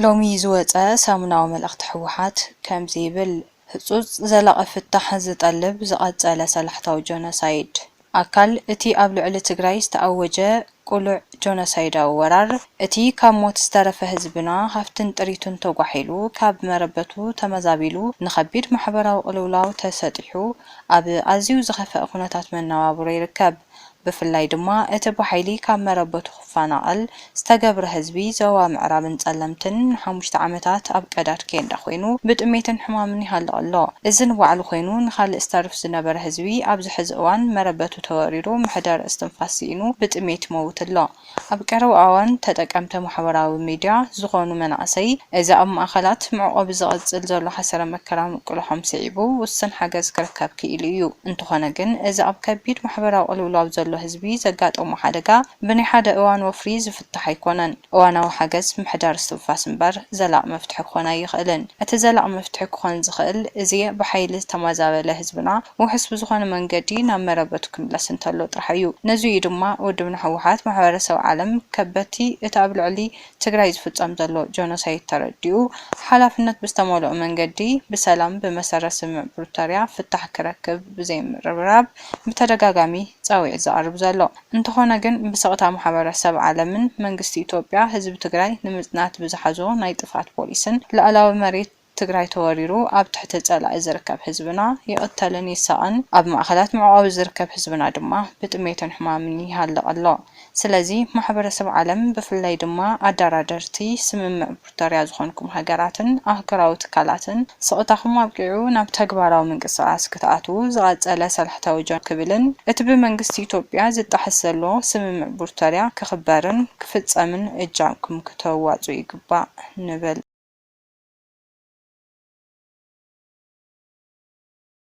ሎሚ ዝወጸ ሰሙናዊ መልእኽቲ ህወሓት ከምዚ ይብል። ህጹጽ ዘላቒ ፍታሕ ዝጠልብ ዝቐጸለ ሰላሕታዊ ጆኖሳይድ። ኣካል እቲ ኣብ ልዕሊ ትግራይ ዝተኣወጀ ቅሉዕ ጆኖሳይዳዊ ወራር፣ እቲ ካብ ሞት ዝተረፈ ህዝብና ሃፍትን ጥሪቱን ተጓሒሉ፣ ካብ መረበቱ ተመዛቢሉ፣ ንኸቢድ ማሕበራዊ ቅልውላው ተሰጢሑ፣ ኣብ ኣዝዩ ዝኸፍአ ኩነታት መነባብሮ ይርከብ። ብፍላይ ድማ እቲ ብሓይሊ ካብ መረበቱ ክፈናቐል ዝተገብረ ህዝቢ ዞባ ምዕራብን ጸለምትን ንሓሙሽተ ዓመታት ኣብ ቀዳድ ኬንዳ ኮይኑ ብጥሜትን ሕማምን ይሃልቕ ኣሎ። እዚ ንባዕሉ ኮይኑ ንኻልእ ዝተርፍ ዝነበረ ህዝቢ ኣብዚ ሕዚ እዋን መረበቱ ተወሪሩ ምሕደር እስትንፋስ ስኢኑ ብጥሜት ይመውት ኣሎ። ኣብ ቀረባ እዋን ተጠቀምቲ ማሕበራዊ ሚድያ ዝኾኑ መናእሰይ እዚ ኣብ ማእኸላት መዕቆቢ ዝቕጽል ዘሎ ሓሰረ መከራ ምቅልሖም ስዒቡ ውስን ሓገዝ ክርከብ ክኢሉ እዩ። እንተኾነ ግን እዚ ኣብ ከቢድ ማሕበራዊ ቅልውላው ዘሎ ህዝቢ ዘጋጠሞ ሓደጋ ብናይ ሓደ እዋን ወፍሪ ዝፍታሕ ኣይኮነን። እዋናዊ ሓገዝ ምሕዳር እስትንፋስ እምበር ዘላቒ መፍትሒ ክኾን ኣይኽእልን። እቲ ዘላቒ መፍትሒ ክኾን ዝኽእል እዚ ብሓይሊ ዝተማዛበለ ህዝብና ውሑስ ብዝኾነ መንገዲ ናብ መረበቱ ክምለስ እንተሎ ጥራሕ እዩ። ነዚ እዩ ድማ ውድብና ህወሓት ማሕበረሰብ ዓለም ከበቲ እቲ ኣብ ልዕሊ ትግራይ ዝፍጸም ዘሎ ጆኖሳይድ ተረዲኡ ሓላፍነት ብዝተመልኦ መንገዲ ብሰላም ብመሰረት ስምምዕ ፕሪቶርያ ፍታሕ ክረክብ ብዘይ ምርብራብ ብተደጋጋሚ ጻውዒት ዘቕርብ ዘሎ። እንተኾነ ግን ብስቕታ ማሕበረሰብ ዓለምን መንግስቲ ኢትዮጵያ ህዝቢ ትግራይ ንምጽናት ብዝሓዞ ናይ ጥፍኣት ፖሊስን ልኣላዊ መሬት ትግራይ ተወሪሩ ኣብ ትሕቲ ጸላኢ ዝርከብ ህዝብና ይቕተልን ይሳቐን፣ ኣብ ማእኸላት መዕቆቢ ዝርከብ ህዝብና ድማ ብጥሜትን ሕማምን ይሃልቕ ኣሎ። ስለዚ ማሕበረሰብ ዓለም ብፍላይ ድማ ኣደራደርቲ ስምምዕ ፕሪቶርያ ዝኾንኩም ሃገራትን ኣህጉራዊ ትካላትን ስቕታኹም ኣብቂዑ ናብ ተግባራዊ ምንቅስቓስ ክትኣትዉ ዝቐጸለ ሰላሕታዊ ጆን ክብልን እቲ ብመንግስቲ ኢትዮጵያ ዝጣሕስ ዘሎ ስምምዕ ፕሪቶርያ ክኽበርን ክፍጸምን እጃምኩም ክተዋፅኡ ይግባእ ንብል።